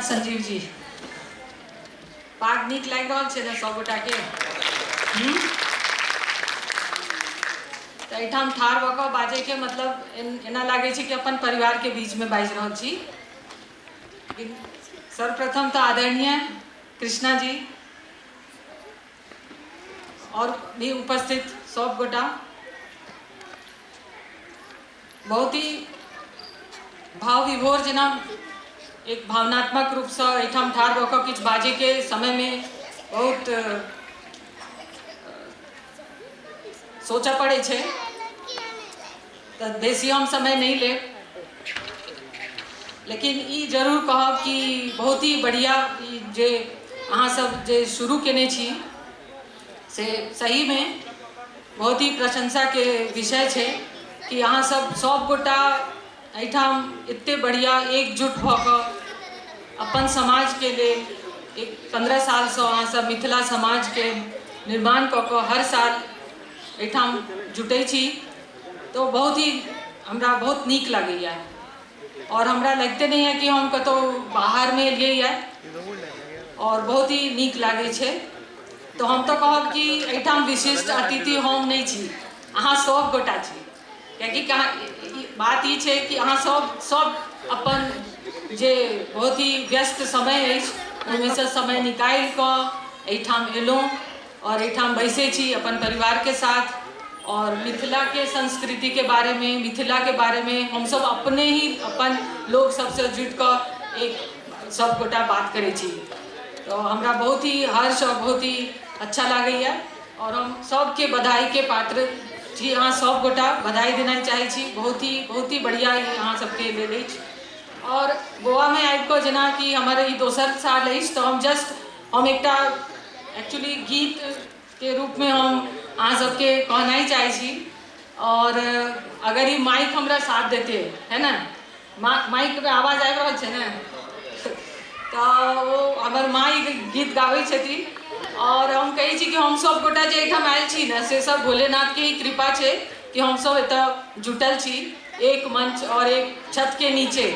संजीव जी। पाग नीक लागि रहल छै ने सब गोटाके? तऽ एहिठाम ठाढ़ भऽ कऽ बाजैके मतलब एना लागै छै कि अपन परिवारके बीचमे बाजि रहल छी। सर्वप्रथम तऽ आदरणीय कृष्णा जी और भी उपस्थित सब गोटा, बहुत ही भाव विभोर जेना एक भावनात्मक रूपसँ एहिठाम ठाढ़ भऽ कऽ किछु बाजैके समयमे बहुत सोचऽ पड़ै छै, तऽ बेसी हम समय नहि लेब, लेकिन ई जरूर कहब कि बहुत ही बढ़िआँ ई जे अहाँसभ जे शुरू केने छी से सहीमे बहुत ही प्रशंसाके विषय छै कि अहाँसभ सभगोटा एहिठाम एतेक बढ़िआँ एकजुट भऽ कऽ अपन समाजके लेल एक 15 सालसँ अहाँसभ मिथिला समाजके निर्माण कऽ कऽ हर साल एहिठाम जुटै छी, तऽ बहुत ही हमरा बहुत नीक लागैए आओर हमरा लगिते नहि यऽ कि हम कतहु बाहरमे एलियैए आओर बहुत ही नीक लागै छै। तऽ हम तऽ कहब कि एहिठाम विशिष्ट अतिथि हम नहि छी, अहाँ सब गोटा छी, कियाकि बात ई छै कि अहाँ सब सब अपन जे बहुत ही व्यस्त समय अछि ओहिमेसँ समय निकालि कऽ एहिठाम एलहुँ आओर एहिठाम बैसै छी अपन परिवारके साथ आओर मिथिलाके संस्कृतिके बारेमे, मिथिलाके बारेमे हमसब अपने ही अपन लोक सबसँ जुटिकऽ एक सब गोटा बात करै छी। तऽ हमरा बहुत ही हर्ष आओर बहुत ही अच्छा लागैए आओर हम सबके बधाईके पात्र छी। अहाँ सब गोटा बधाई देनाइ चाहै छी। बहुत ही बढ़िआँ ई अहाँ सबके लेल अछि। आओर गोवामे आबिकऽ जेनाकि हमर ई दोसर साल अछि, तऽ हम जस्ट हम एकटा एक्चुअली गीतके रूपमे हम अहाँ सबके कहनाइ चाहै छी। आओर अगर ई माइक हमरा साथ देतै, है ने? माइकमे आवाज आबि रहल छै ने? तऽ ओ हमर माँ ई गीत गाबै छथिन आओर हम कहै छी कि हम सब गोटा जे एहिठाम आयल छी ने से सब भोलेनाथके ही कृपा छै कि हमसब एतऽ जुटल छी एक मंच और एक छत के नीचे।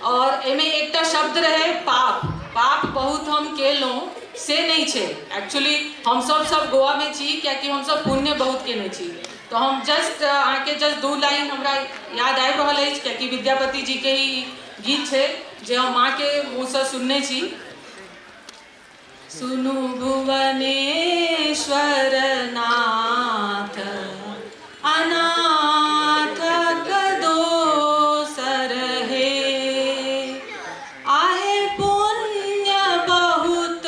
और एहिमे एकटा शब्द रहै पाप, पाप बहुत हम केलहुँ से नहि छै, एक्चुअली हमसब सब गोवामे छी कियाकि हमसब पुण्य बहुत केने छी। तऽ हम जस्ट अहाँके जस्ट 2 लाइन हमरा याद आबि रहल अछि, कियाकि विद्यापति जीके ही गीत छै जे हम माँके मुँहसँ सुनने छी। सुनू भुवनेश्वर नाथ अनाथक दोसर हे, आहे पुण्य बहुत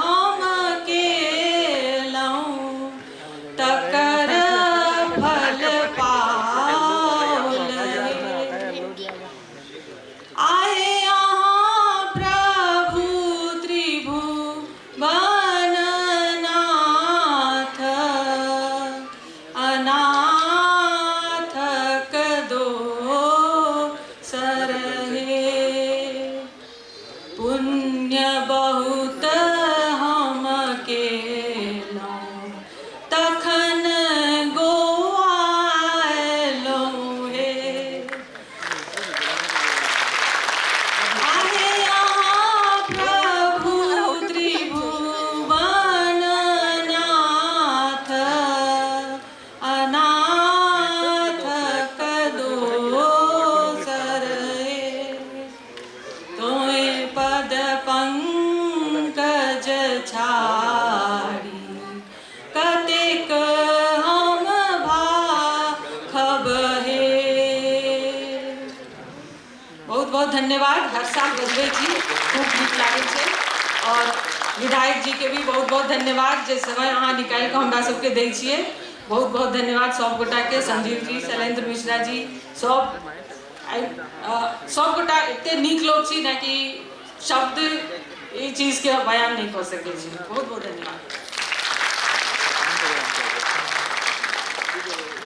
हम केलहुँ तकर फल पाओल हे, आहे अहाँ प्रभु त्रिभुवन नाथ अनाथक दोसर हे, पुण्य बहुत हम केलहुँ तखन गोवा अयलहुँ हे, आहे अहाँ प्रभु त्रिभुवन नाथ अनाथक दोसर हे, तोए पद पंकज छाड़ी कतेक हम भाखब हे। बहुत बहुत धन्यवाद। हर साल बजबै छी, खूब नीक लागै छै। और विधायक जी के भी बहुत बहुत धन्यवाद जे समय अहाँ निकालि कऽ हमरा सबके दै छियै। बहुत बहुत धन्यवाद सब गोटा के, संजीव जी, शैलेंद्र मिश्रा जी, सब गोटा एते नीक लोक छी ने कि शब्द ई चीजके बयान नहि कऽ सकै छी। बहुत बहुत धन्यवाद।